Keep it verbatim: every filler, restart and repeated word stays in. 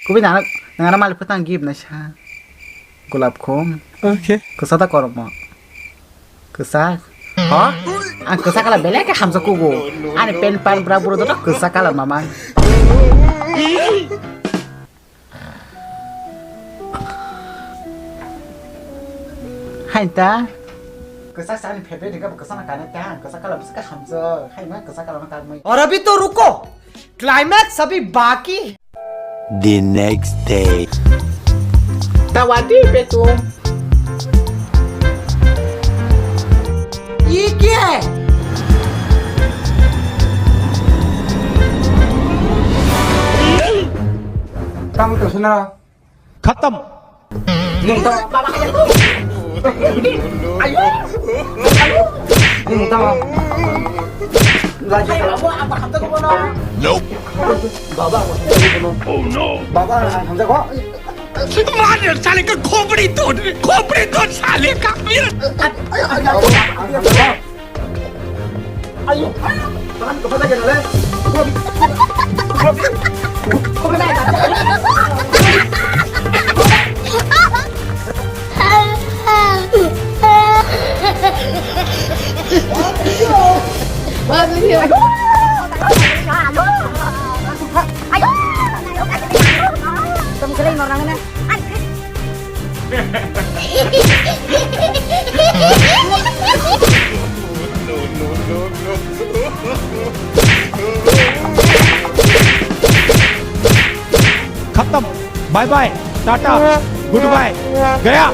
Kubui nana, nana malik phutang gift na sa. Gulab khum. Okay. Kwsa ta kormo. Kwsa. Ho? Ang kwsa kala belai khe hamjak kugo. Ani pen pan bra buro joto kwsa kala mamang. Hain ta. Kwsa sa ani favorite ka kwsa na kana ta. Kwsa kala bwsa ka hamjak. Hain ma kwsa kala ma ka mai. और अभी तो रुको, क्लाइमैक्स अभी बाकी है। The next day. Tawadi petung. ये क्या है? Tamo to suna. खत्म। Nung tamo. Nung tamo. Lagi. Baba, oh no. Baba, ang hamjak ko. मार साले का खोपड़ी तोड़, खोपड़ी तोड़ साले का। खत्म। Bye bye, tata, goodbye, गया।